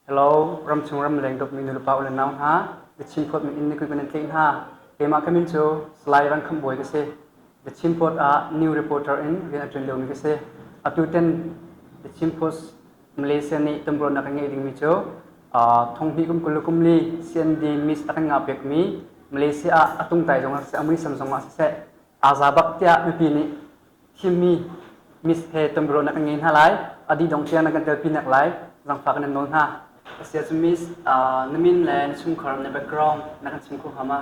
Hello, ramchung ramleng dawtmi nulepa u le nau hna, The Chin Post min in ni kan in tleih hna. Keimah ka min cu Salai Ran Khamh Bawi ka si. The Chin Post ah new reporter in rian a ṭuan liomi ka si. Atu ten The Chin Post Malaysia nih tumruannak a ngeih dingmi cu thonghnih kum 20 le kum li CND Miss a kan ngah pekmi Malaysia ah a tungtai zong ah siseh, a muisam zong ah siseh, aa za bak tiah mipi nih thimmi Miss he tonbiaruahnak kan ngei hna lai. A dih dong tiang na kan telpi nak lai. Zangfak in nan nawl hna. Asia cu Miss na min le na chungkhar na background na kan chim kho hnga ma?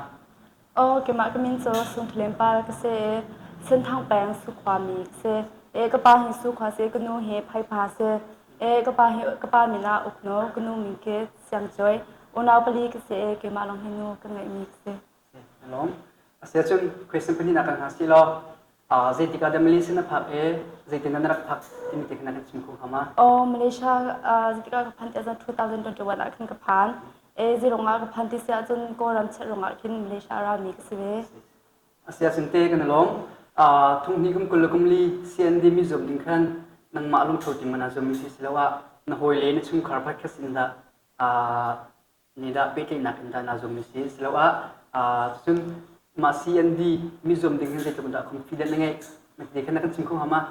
Oh, keimah ka min cu Sungthlem Pal ka si i Senthang peng Sukhua mi ka si. E ka pa hi Sukhua si, ka nu hi Phaipha si. E ka pa hi ka pa min ah Ukno, ka nu min khi Siang Cuai. Unau pali ka si i keimah lawng hi nu ka ngeihmi ka si. Lawm. Asia cun question pahnihnak kan hna si law zeitik ah dah Malaysia na phak i zeitin dah na rak phak timi te kha na kan chim kho hnga ma? Oh, Malaysia zeitik ah ka phan ti ahcun 2021 ah khin ka phan. E zirong ah ka phan ti si ahcun Kawlram chet rong ah khin Malaysia a rami ka si ve. Asia cun te kan lawm. Thunghnih kum 20 le kum li CND mi zuam ding khan nangmah lungtho ting mana zuam mi si si lo ah na hawile na chungkhar pakhat in dah nih dah pehtlaihnak in dah naa zuammi si asiloah cun mah CND mi zuam ding hin zeitluk dah confident na ngeih na ti khan na kan chim kho hnga ma?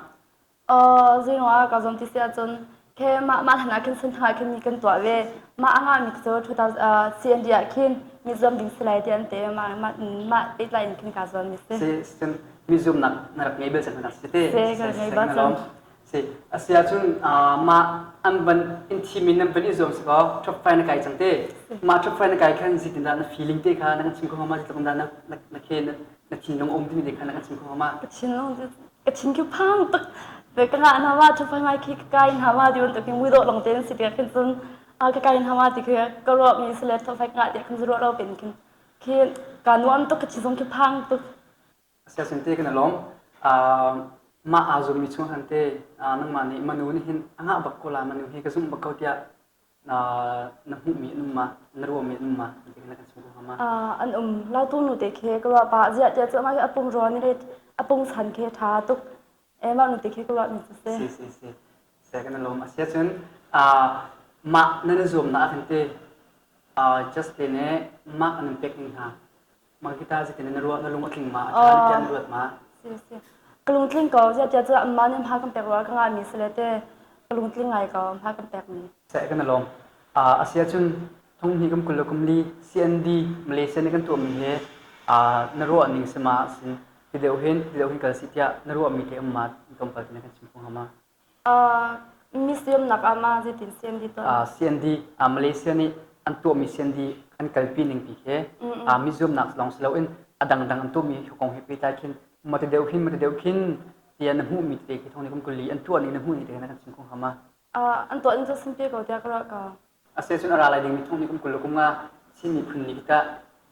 Zeiruang ah ka zuam ti si ahcun ke mah mah hlan ah khin Senthang ah khin mi kan tuah ve mah a ngah mi cu 2000 CND ah khin mi zuam ding si lai ti an te mah mah mah pehtlai in khin kaa zuam mi si. Si cun mi zuamnak na rak ngei bel cang na si te. Si ka ngei bal cang. Si a si ahcun mah an van in thim in nan van i zuam si kaw top five na kai cang te. Mah top five na kai khan zeitindah na feeling te kha na kan chim kho hnga ma zeitluk in dah na na khe na thinlung a um timi te kha na kan chim kho hnga ma? Ka thinlung ka thin khi phang tuk ve ka ngah hna ma top five ngai khi ka kai hna ma ti bantuk in muidawh long tein si tiah khin cun ka kai hna ma ti khi ka ruah mi si le top five ngah tiah khin ruah lo pen khin khi ka nuam tuk ka thi zong khi phang tuk. Siasin te kan i lawm. Mah aa zummi chung han te nangmah nih manu nih hin a ngah bak ko la manu hi ka zumh bak ko tiah na hmuhmi an um ma na ruahmi an um ma ti na kan chim ko hnga ma? An um lautu nu te khi ka ruah pah ziah tiah cu amah hi a pung ruan i a pung chan khi tha tuk e mah nu te khi ka ruah mi cu si. Si si si. Se kan i lawm. A sia cun mah nan i zuamnak ah khin te just te ne mark an in pek ning hna Mah kita zeitin na ruah na lung a tling ma a ṭha tiah na ruat ma? Si si. Ka lungtling ko ziah tiah cu anmah nih hma kan pek rua ka ngahmi si le te ka lungtling ngai ko hma kan pek mi. Seh kan lawm. A si ahcun thong hnih kum 20 le kum li CND Malaysia nih kan tuahmi hi na ruah ning si ma sin ti deuh hin ti deuh hin kal si tiah na ruahmi te um ma tlawmpal te na kan chim kho hnga ma? Museum nak ah ma zeitin CND tuah? CND Malaysia nih an tuahmi CND an kalpi ning pi khi museum nak lawng si loin a dangdang an tuahmi kong he pehtlai khin mate deuh khin mate deuh khin tiah na hmuhmi tete khi thong ni kum 20 an tuah ning na hmuh ning te na kan chim kho hnga ma? An tuah ning cu simple ko tiah ka ruah ko. Ase cun a ra lai dingmi thong ni kum 20 le kum nga Chin miphun ni kita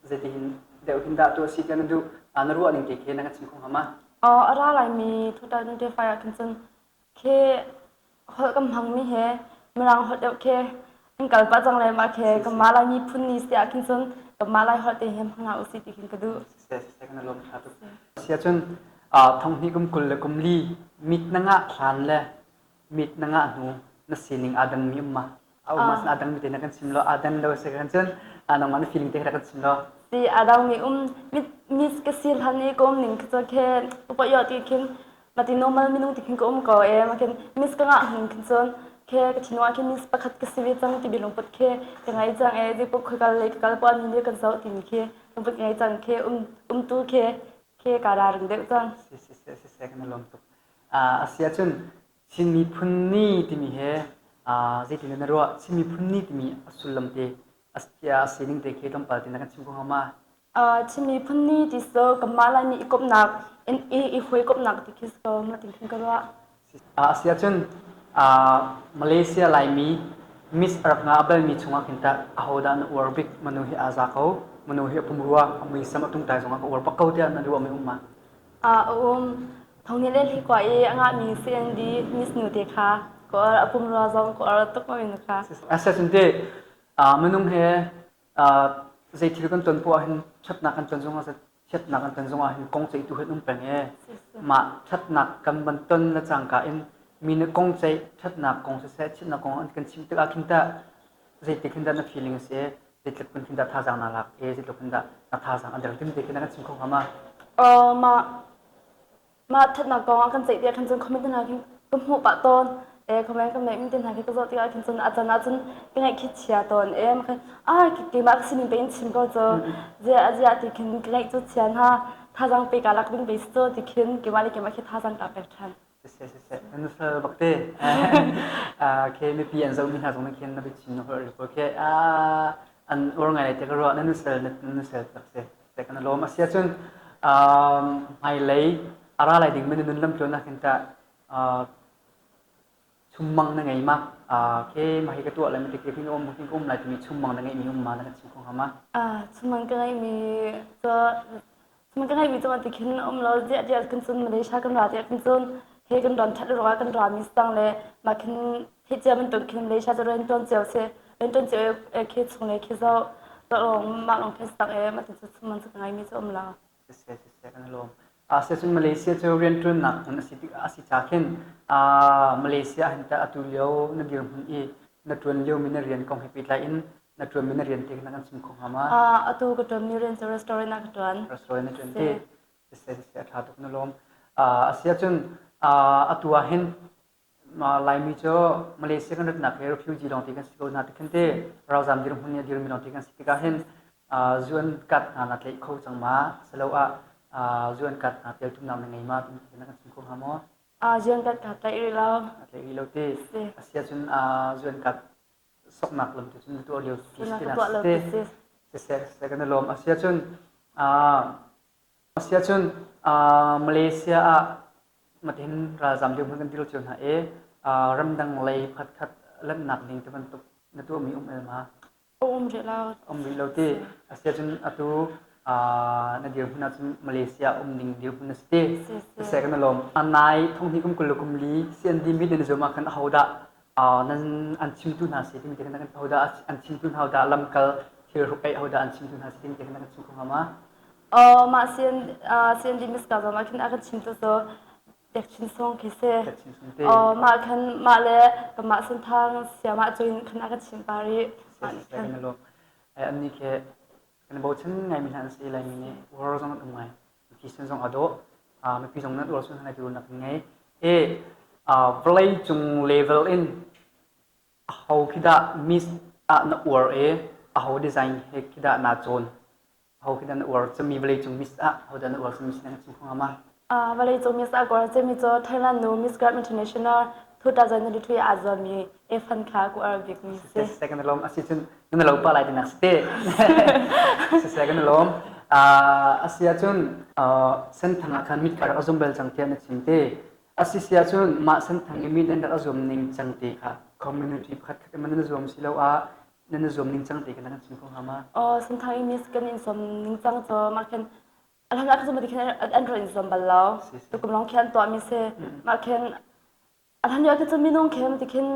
zeitihin deuh hin dah tuah si tiah na duh na ruah ning te khi na kan chim kho hnga ma? A ra laimi 2025 ah khin cun khi holh kan hmangmi he Mirang holh deuh khi an kal pah cang le mah khi kanmah Lai miphun ni si ah khin cun kanmah Lai holh te hi hmang hna usih ti khin ka duh. Siseh siseh kan lawm tha tuk. Sia cun thong hnih kum 20 le kum li mit na ngah hlan le mit na ngah hnu na sining aa dangmi um ma? A um ah aa dangmi te na kan chim lo aa dan lo si kan cun nangmah na feeling te kha kan chim lo. Si aa dangmi um mit mis ka si hlan i ka um ning khi cu khe upa yo ti khin mati normal minung ti khin ka um ko e ma khin miss ka ngah hning khin cun khe ka thinwa khin miss pakhat ka si ve cang ti bi lungput khe ka ngai cang e zi puk khoi le ka kal pa mi nih kan zoh ti mi khi lungput ngai cang khe um um tu khe khe ka ra ring deuh cang si si si si si kan lom tuk a si ahcun Chin miphun ni timi he zeitin na ruah Chin miphun ni timi a sullam te a sining te khi tlawmpal te na kan chim ko hnga ma? Chin miphun ni ti so kanmah Laimi i komhnak in i i hawikomhnak ti khi si ko ma tin khin ka ruah. A si ahcun Malaysia Laimi Miss a rak nga a balmi chungah khin tah ahodah na uar bik manu hi aa za ko manu hi a pumrua a muisam a tungtai zongah ka uar bak ko tiah na ruahmi um ma? A um. Thongni le hlikua i a ngahmi CND Miss Nu te kha ka uar a pumrua zong ka uar tuk ma minu kha. Asa te minung he zei thil kan ton poah hin ṭhatnak kan ton zongah chiatnak kan ton zongah hin kong ceihtu hin um peng e. Mah ṭhatnak kan van ton le cangka in mi nih kong ceih ṭhatnak kong siseh chiatnak kong an kan chim tikah khin tah. Zeitik hin dah na feeling a si? Zeitluk kun hin dah thazaang naa lak i zeitluk hin dah na thazaang a der tim ti khi na kan chim kho hnga ma? Mah mah thatnak kong ah kan ceih tiah khan cun comment hna khin ka hmuh pah tawn. E comment ka neih mi te hna khi ka zoh tikah khin cun a can ahcun ka ngaih khi chia tawn. E ma khan ah keimah ka sining tein chim ko cu ziah ziah ti khin ka ngaih cu chia hna thazaang pe ka lak ding pe si cu ti khin keimah le keimah khi thazaang ka pek ṭhan. Siseh siseh na nusal bak te. Khi mipi an zohmi hna zong nih khin na biachim na holh report khi an uar ngai lai te ka ruah na nusal na nusal tak si. Te kan lawm a si ahcun hmailei a ra lai ding mi na nun lam tluan ah khin tah chummang na ngei ma? Khi mah hi ka tuah lai mi te khi hin um hin ka um lai timi chummang na ngeih mi um ma na kan chim kho hnga ma? Chummang ka ngeih mi cu Cun ka ngeihmi cu ti khin um lo ziah tiah kan cun Malaysia kan ra tiah kan cun he kan ron that ruangah kan ra mi sang le mah khin theih cia bantuk khin Malaysia cu rian tuan cio si rian tuan cio e khi chung le khi zo lawng mah lawng khi sang e mah tin cu chungman cu ka ngeimi cu um lo. Siseh siseh kan lawm. A cun Malaysia cu rian tuannak hmun a si tik a si ca khin Malaysia hin tah atu lio na dirhmun i na tuan lio mi na rian kong he pehtlai in na ṭuanmi na rian te na kan chim kho hnga ma? Atu ka ṭuanmi rian cu restaurant ah ka ṭuan. Restaurant na ṭuan te. Siseh siseh a ṭha tuk na lawm. A si ahcun atu ah hin Laimi cu Malaysia kan ratnak hi refugee lawng te kan si ko hna tikhin te ralzam dirhmun i a dirmi lawng te kan si tikah hin zu an kat hna na tlaih kho cang ma? Asiloah zu an kat hna teltumnak na ngei ma? Timi na kan chim kho hnga maw? Zu an kat ka tlaih rih lo. Na tlaih rih lo ti. A si ahcun zu an kat soknak lam tu cun na tuah lio ti si siseh siseh kan i lawm a si ahcun a si ahcun Malaysia ah matin ralzam deuh hmun kan dir cio hna i ramdang lei pakhatkhat lanhnak ding ti bantuk na tuahmi um el ma? Um rih lo. Um rih lo ti. A si ahcun atu na dirhmun ahcun Malaysia um ding dirhmun na si ti. Siseh kan i lawm. Nai thonghnih kum 20 kum li CND meet nan i zuam ah khan ahodah nan an chimtu hna si timi te khan kan hodah an chimtu hna hodah lamkal thil hruk ei hodah an chimtu hna si timi te khan kan chim kho hnga ma? Mah CN CND Miss ka zong ah khin a kan chimtu cu Tek Chin Sung khi si. Tek Chin Sung te. Mah khan mah le kanmah Senthang siamah cuin khan a kan chim pari. Kan lawm. An ni khi kan bochan ngai mi hna an si Laimi nih uar zong an um ngai. Mipi sin zong a dawh. Mipi zong nan uar sun ngai ti nak ngei. E vawlei cung level in aho khi dah miss ah na uar e aho design he khi dah naa cawn aho khi dah na uar cami vawlei cung miss ah aho dah na uar cami sin chim kho hnga ma? Vawlei cung miss ah uar cami cu Thailand nu Miss Grand International 2023 aa zuammi Efan kha ka uar bikmi si. Siseh kan lawm asi cun nan lo pa lai tinak si te. Siseh kan lawm. Asi ahcun senthang ah khan mit ka rak a zum bal cang tiah na chim te. Asi si ahcun mah senthang i mit an rak a zuam ning cang te kha community pakhat khat in nan zuam si lo ah nan zuam ning cang te kha na kan chim kho hnga ma? Oh, senthang i mis kan in zuam ning cang cu mah khin a hlan ah ka khin an rak in zuam bal lo. Tukum lawng khi an tuah mi si. Mah khin A hlan lio cu minung khem ti khin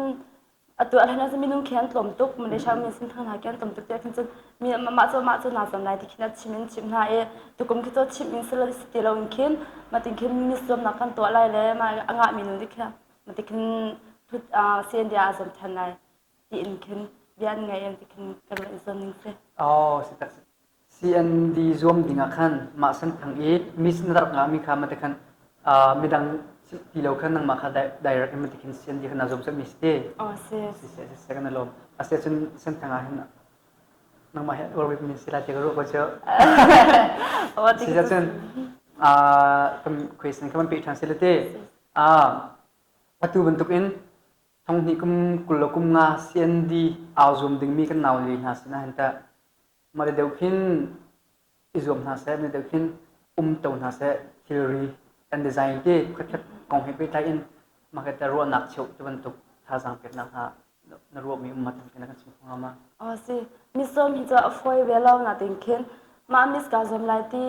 atu a hlan ah minung khi an tlawm tuk Malaysia mi sin thang hna khi an tlawm tuk tiah khin cun mi mah cu mah cu naa zuam lai ti khin a chim in chim hna i tukum khi cu chim in sila si ti lo in khin mah tin khin mi zuamnak kan tuah lai le mah a ngah mi nu nih khin mah ti khin CND ah zuam than lai ti in khin bia an ngei ti khin kan rak i zuam ning si. Oh, si tak CND zuam ding ah khan mah Senthang i miss na rak ngahmi kha mate khan midang ti lo khan nangmah kha direct in mate khin CND khan naa zuam cemmi si te. Oh si. Si si si kan lawm. Ase cun Senthang ah hin nangmah hi uar bik min si lai ti ka ruah ko cu. Si cun kan question kha man pe ṭhan si le te. Atu bantuk in thonghnih kum 25 CND aa zuam dingmi kan nau le hna sinah hin tah Mah deuh khin i zuam hna seh, mah deuh khin um to hna seh, thilri kan design te khatkhat kong he pehtlai in mah ka ruahnak cheuh ti bantuk thazaang peknak hna na ruahmi um ma na kan chim kho hnga ma? Oh si, misawm hi cu a fawi ve lo na tin khin mah mis ka zuam lai ti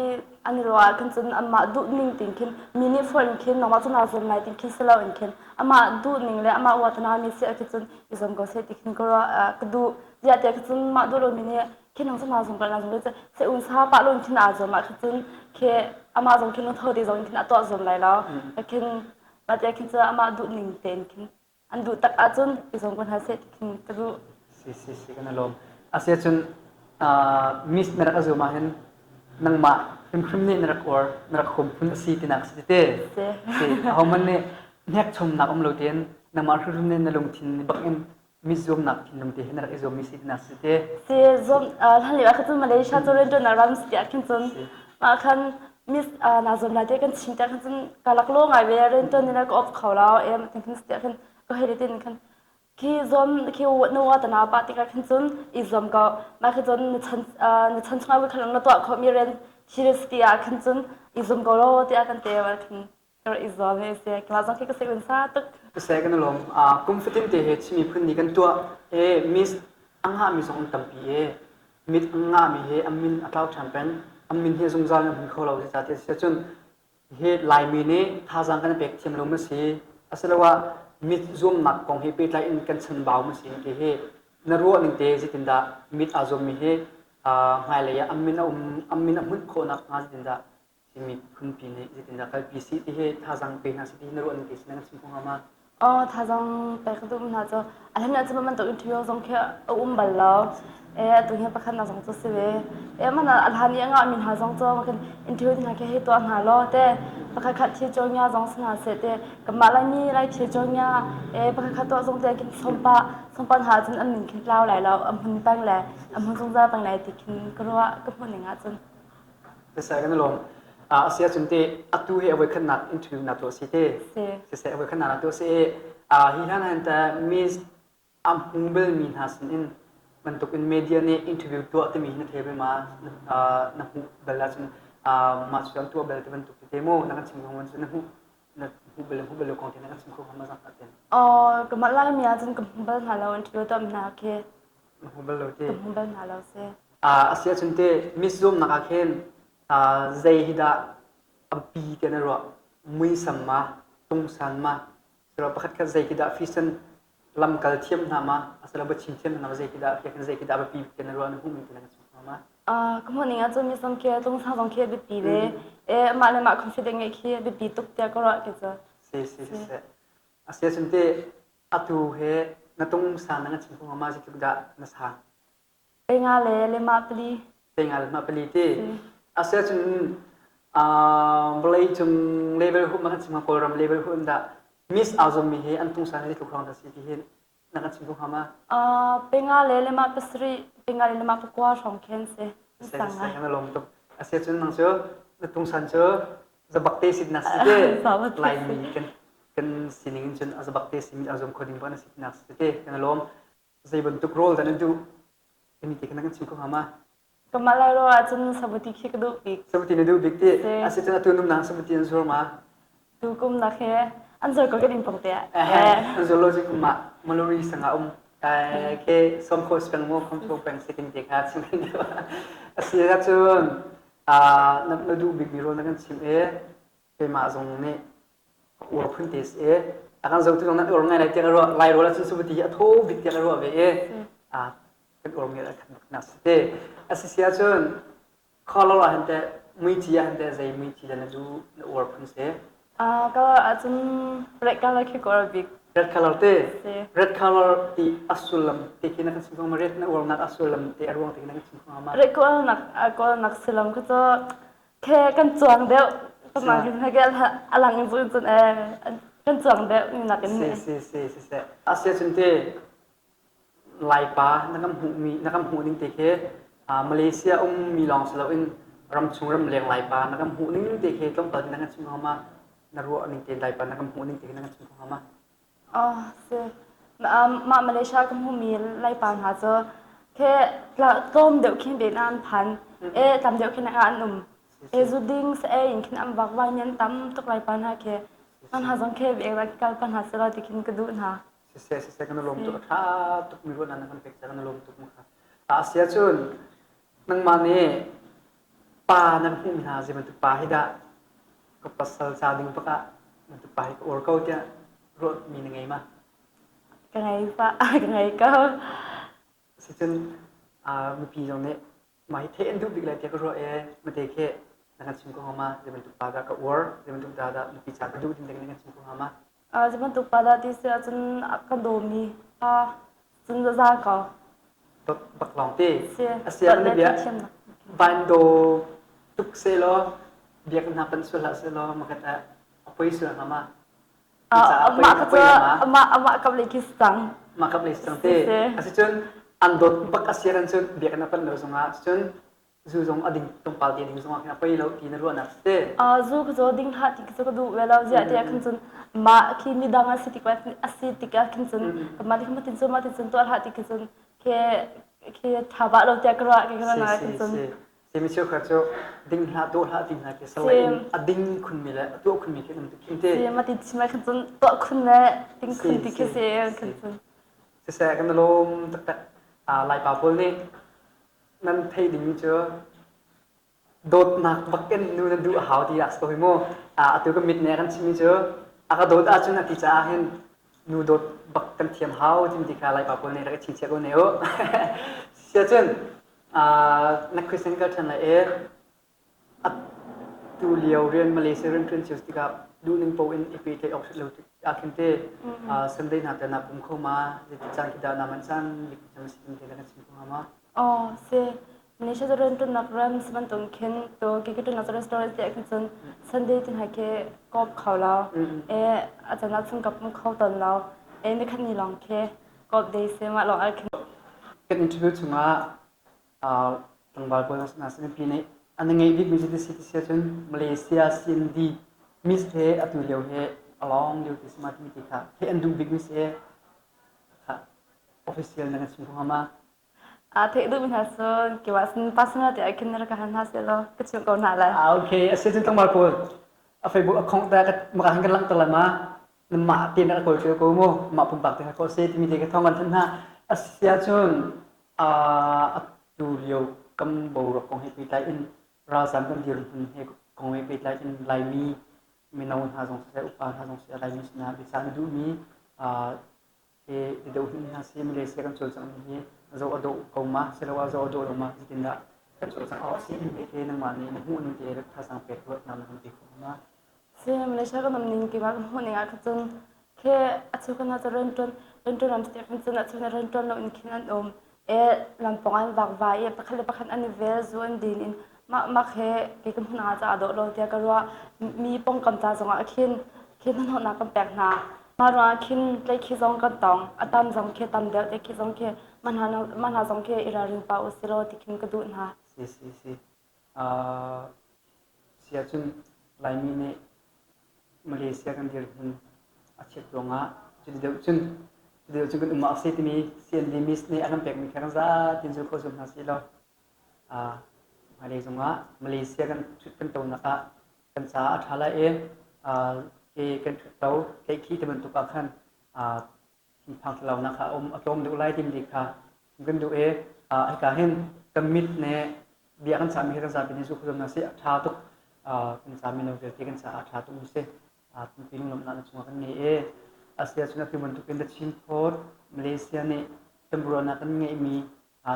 an i ruah ah khin cun amah duh ning tin khin mi nih fawi in khin nangmah cu naa zuam lai tin khin si lo in khin amah duh ning le amah uatana mi si ah khin cun i zuam ko seh ti khin ka ruah ka duh Ziah tiah cun mah duh lomi nih khi nang cu naa zum ko naa zum cu se un sa pah lun khin aa zuam ah khin cun khi amah zong khin lungtho te zong khin a tuah zuam lai lo. Khin mah tiah khin cu amah duh ning tein khin an duh tak ahcun i zuam ko hna seh ti khin ka duh. Si. Si si si kan i lawm. Asiahcun Miss na rak a zum ahhin nangmah hrimhrim nih na rak uar, na rak huam phun a si tinak si te. Si. Si. Ahohmanh nih hnekchomnak um lo tein nangmah hrimhrim nih na lungthin bak in Miss zuamnak thinlung te hi na rak i zuammi si tinak si te. Si zuam hlan lio ah khan cun Malaysia cu rianṭuannak ram si tiah khin cun mah khan Miss naa zuam lai te kan chim tiah khan cun ka lak lo ngai ve rianṭuan ni le ka off kho lo em tin khin si tiah khin ka hei tin khan Khi zuam khi na wa tana pah tikah khin cun i zuam ko. Mah khi cun na chan na chan chungah khan na tuah khawhmi rian thil si ti ah khin cun i zum ko law tiah kan te ah khin ka i zuam hi si. Keimah zong khi ka si sa tuk. Seh kan lawm. Kum fatin te he Chin miphun nih kan tuah e miss a ngahmi zong an tampi e mit a ngahmi he an min a tlau ṭhan peng. An min hi zungzal in a hmun kho lo zeicahtiah si ahcun Hi Laimi nih thazaang kan i pek thiam lo ma si? Asiloah mit zuamnak kong he pehtlai in kan chanbau ma si ti hi na ruah ning te zeitindah mit aa zuammi hi hmailei ah an min a um an min a hmunh khawh nakhnga zeitindah si miphunpi nih zeitindah kalpi si ti hi thazaang pe hna si ti hi na ruah ning te si na kan chim kho hnga ma? Aw thazaang pek ka duh hna cu a hlan ah cun bantuk interview zong khi a um bal lo. E atu hi pakhatnak zong cu si ve. E man a hlan i a ngahmi hna zong cu kan interview hna khi hei tuah hna law te pakhat khat thil cawngya zong si hna seh te kanmah Laimi Lai thil cawngya e pakhat khat tuah zong te khin sompa sompa hna cun an min khin tlau lai lo a hmun peng le a hmun zungzal peng lai ti khin ka ruah ka hmuh ning ahcun. Siseh kan i lawm. A si ahcun te atu hi a voikhatnak interview na tuah si te. Si. Siseh a voikhatnak na tuah si i hi hlan han ta Miss a hmu belmi hna sin in bantuk in media nih interview tuah timi hi na thei bal ma na hmuh bal ahcun mah cu an tuah bal ti bantuk te mu na kan chim kho na hmuh na hmuh bal hmuh bal lo kong te na kan chim kho ma zang ten. Oh, ka mah lai mi ahcun ka hmu bal hna lo interview tuah hna khi. Na hmu bal lo ti. Ka hmu bal hna lo si. A si ahcun teh Miss zuamnak ah khin zei hi dah a biapi tiah na ruah? Muisam ma, tungsan ma, silo pakhat khat zei khi dah fisen lamkal thiam hna ma, asilo biachim thiam hna ma, zei khi dah khin zei khi dah a biapi tiah na ruah na hmuh ning ti na kan chim hnga ma? Ka hmuh ning ahcun misam khi tungsan zong khi a biapi ve. E mah le mah confident ngeih khi a biapi tuk tiah ka ruah ke cu. Si si si. A si ahcun teh atu he na tungsan na kan chim kho hnga ma zeitluk dah na sang? Penga le lema pali. Penga le lema pali ti. Asiahcun vawlei cung level hu ma kan chim Kawlram level hu dah Miss aa zuammi hi an tungsan hi tluk hrawng dah si ti hi na kan chim kho hnga ma? Penga le lema pasarih, penga le lema pakua hrawng khin si. Sang ngai. Kan lawm tuk. Asiahcun nang cu na tungsan cu zabak te sit nak si te. Laimi kan kan sining in cun a zabak te si mi aa zuam kho ding ba na si nak si te kan lawm. Zei bantuk rawl dah na duh? Timi ti kha na kan chim kho hnga ma? Kamah lai ro ahcun sabuti khi ka duh bik. Sabuti na duh bik ti? Asicun atu num sabuti an zuar ma? Tu kum nak he an zuar ko kan in pong te ah. An zuar lo kum ma Maluri sanga um ke som kho speng mo khom so peng sikin te kha chim kan deuh. Asi cun na duh bik mi rawl na kan chim e keimah zong nih uar phun te si a kan zotu zong nan uar ngai lai tiah ka ruah lai rawl ahcun subuti hi a thaw bik tiah ka ruah ve i a kan uar ngai khat bak nak si te a si si ahcun color ah hin teh muici ah hin teh zei muici dah na du na uar phun si Color ahcun red color khi ka uar bik. Red color te red color ti a sullam te khi na kan chim kho ma red na uarnak a sullam te a ruang te khi na kan chim kho ma Red ka uarnak ka uarnak sullam kha cu Khe kan cuang deuh pamang hin hage a lang in cun cun eh kan cuang deuh mi nak in si si si si si asia cun te laipa na kan hmuh mi na kan hmuh ning te khi Malaysia um mi lawng si loin ramchung ramleng laipa na kan hmuh ning te khi tlawmpal na kan chim kho ma na ruah ning te laipa na kan hmuh ning te khi na kan chim kho ma Oh, si. Mah Malaysia ka hmuhmi Laipa hna cu khi tlawm deuh khin ve an phan. E tam deuh khin an um. E zu ding sa e in khin an vak vai an tam tuk Laipa hna khi. An ha zong khi ve kal pa hna selaw ti khin ka duh hna. Siseh siseh kan lawm tuk tha tuk mi ruahnak na kan pek kan lawm tuk mu kha. Asia cun nangmah nih pa nan hmuh mi hna zei bantuk pa hi dah ka pasal ca ding bak ah bantuk pa hi ka uar ko tiah ruahmi na ngei ma? Ka ngei pa, ka ngei ko. Sicun mipi zong nih mah hi theih an duh bik lai tiah ka ruah e mate khi na kan chim ko hnga ma zei bantuk pa dah ka uar zei bantuk dah dah nupi ca ka duh ding na kan chim ko hnga ma? Zei bantuk pa dah ti si ahcun a ka dawmi pa cun za ko. Dot bak lawng te. A sia na bia van do tuk se law biakinn hna pan sual hlah seh law makhat ah a poi sual hnga ma? Amah kha cu amah amah kap lei khi cang. Mah kap lei cang te. Asicun an dawt bak a si ahcun cun biakinn a panh lo zongah cun zu zong a ding tlawmpal te ding zongah khin a poi lo ti na ruahnak si te. Zu ka cu ding hlah ti cu ka duh ve lo ziah tiah khin cun mah khi midang a si tik a si tikah khin cun mah ti khin cun mah ti cun tuah hlah ti khi cun khi khi tha ba lo tiah ka ruah ki ka na khin cun. Si mi cheukhat cu ding hlah tuah hlah ti hna khi salai in a ding khunmi le a tuah khunmi khi um tuk khin te. Si ma ti chim khin cun tuah khun le ding khun ti khi si khin cun. Siseh kan lawm taktak. Laipa pawl nih nan theih dingmi cu dawtnak bak in nu nan duh a hau ti a si ko hi mu. Atu ka mit nih a kan chimmi cu a ka dawt ahcun a ti caah hin nu dawt bak kan thiam hau timi ti kha Laipa pawl nih rak i chingchiah ko ne u. Siacun na Christian kal ṭhan lai i atu lio rian Malaysia rian ṭuan cio tikah duhning paoh in i pehtlaih awk lo ah khin te Sunday hna te na pum kho ma zeiti caan khi dah na man caan bik cem si te na kan chim kho hnga ma? Aw si Malaysia cu rian ṭuannak ram si bantuk khin tu ke ka ṭuannak restaurant te khin cun Sunday ti hna khi kop kho lo e a caan ah cun ka pum kho tawn lo e nikhat ni lawng khi kop day si mah lawng ah khin. Kan interview chungah tlangval pawl hna mipi nih an ngeih bikmi cu ti si ahcun Malaysia CND Miss he atu lio he a lawng lio ti si ma timi ti kha he an duh bikmi si kha official na kan chim kho hnga ma? A theih duhmi hna cu keimah sin personal te ah khin rak ka hal hna seh law ka chimh ko hna lai. Ah okay, a si cun tlangval pawl a Facebook account ta ka maka han kan langhter lai ma? Mah te na kawl cio ko mu mah pumpak te kha se timi te ka thong kan thanh hna. A si ahcun atu lio kam boruak kong he pehtlai in ralzam kan dirhmun he kong he pehtlai in Laimi mino hna zong siseh upa hna zong siseh Laimi sinah biacah na duhmi hi deuh hin hna si Malaysia kan cawlcangh mi hi zoh a dawh ko ma siloah zoh a dawh lo ma zeitindah kan cawlcangh awk a si ti khi nangmah nih na hmuh ning te thazaang pek ruatnak na kan pe kho ma? Si Malaysia kan um ning keimah kan hmuh ning ah khan cun khi a chu kan cu rianṭuan rianṭuan ram ti khan cun a chu na rianṭuan lo in khin an um e lampong an vakvai i pakhat le pakhat an i vel zu an din in mah mak he kei ka hmun ah ca dawh lo tiah ka ruah mi pongkam ca zongah khin khi hnahnawhnak kan pek hna mah ruangah khin tlaihkhih zong kan tong a tam zong khi tam deuh te khi zong khi mah hna mah hna zong khi i ralring pa u si law ti khin ka duh hna. Si si si. Si ahcun Laimi nih Malaysia kan dirhmun a chiat ruangah cuti deuh cun cuti deuh cun kan um awk si timi CND Miss nih a kan pekmi kha kan zapi in zul kho zuam hna sih law hmailei zongah Malaysia kan ṭhut kan tonak ah kan caah a ṭha lai i ke kan ṭhut to tlaihkhih ti bantuk ah khan thinphang thlalaunak kha a um a tlawm deuh lai timi kha chim kan duh i hika hin kan mit nih bia kan cahmi hi kan zapi nih zu kho hna sih a ṭha tuk kan ca mino vialte kan caah a ṭha tuk mi si tampi lunglawmhnak na cungah kan ngei i a si ahcun atu bantukin The Chin Post Malaysia nih tonbiaruahnak kan ngeihmi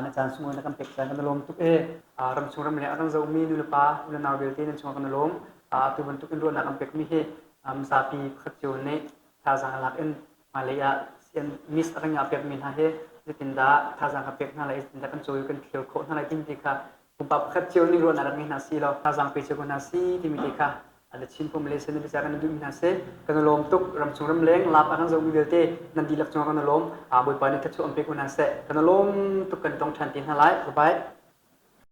na caan sunglawi na kan pek caan kan i lawm tuk i ramchung ramleng a kan zohmi nulepa unau vialte nan cungah kan i lawm. Atu bantuk in ruahnak an pekmi hi mizapi pakhat cio nih thazaang lak in hmailei ah miss a kan ngah piakmi hna hi zeitindah thazaang kan pek hna lai zeitindah kan cawi kan thlir khawh hna lai timi ti kha pumpak pakhat cio nih ruahnak rak ngei hna si law thazaang pe cio ko hna si timi te kha The Chin Pum Malaysia na bica kan duhmi hna si. Kan i lawm tuk. Ramchung ramleng lap a kan zohmi vialte nan dihlak cungah kan i lawm. Bawipa nih thluachuah an pe ko hna seh. Kan i lawm tuk kan tong ṭhan te hna lai. Bye bye.